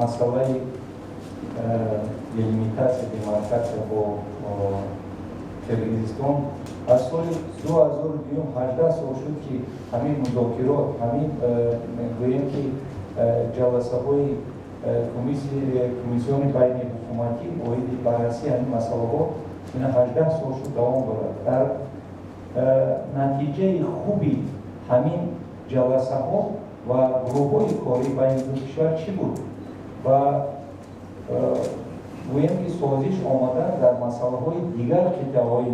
Масъалаи делимитатсия, демаркатсия бо Қирғизистон аз соли 2002, 18 сол шуд, ки ҳамин музокирот, ҳамин гӯем ки ҷаласаҳои комиссиони байниҳукуматӣ оиди баррасии ҳамин масъалаҳо ина 18 сол шуд давом дорад. Дар натиҷаи хуби ҳамин ҷаласаҳо ва гурӯҳҳои корӣ байни ду кишвар чӣ буд? Ва гӯем ки созиш омадан дар масъалаҳои дигар қитъаҳои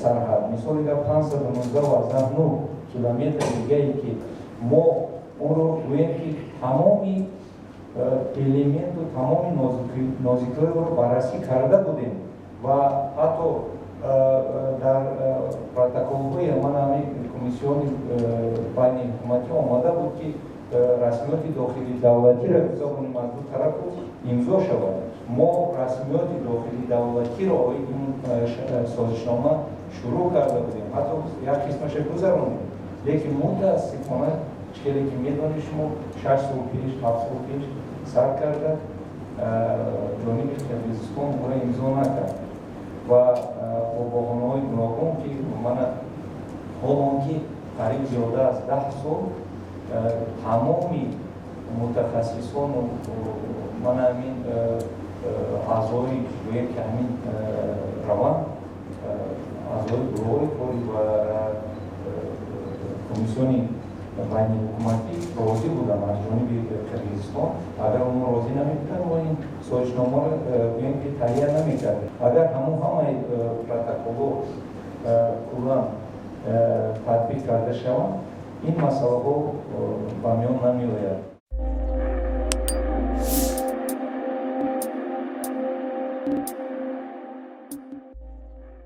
сарҳад. Мисоли гап, 519,9 километри дигае, ки мо онро гӯем ки тамоми элементу тамоми нозикиҳоро баррасӣ карда будем ва ҳатто дар протоколҳои ман ҳамин комиссиони байниҳукуматӣ омада буд, ки расмиёти дохилии давлатиро гузаронем аз ду тарафу имзо шавад. Мо расмиёти дохилии давлатиро оиди ин созишнома шурӯъ карда будем, ҳатто як қисмаша гузаронем, лекин мутаассифона, чӣ ки медонед шумо, 6 сол пеш, 7 сол пеш сар карда ҷониби Қирғизистон онро имзо накард ва бо баҳонаҳои гуногун, ки мана ҳол он ки қариб зиёда аз 10 сол тамоми мутахассисону мана ҳамин аъзои, гӯем ки ҳамин раванд, аъзои гурӯҳҳои корӣ ва комиссиони байниҳукуматӣ розӣ буданд аз ҷониби Қирғизистон. Агар онҳо розӣ намебуданд, мо ин созишномаро гӯем ки таҳия намекардем. Агар ҳамон ҳамаи протоколҳо куллан татбиқ карда шаванд, ин масъалаҳо ба миён намеояд.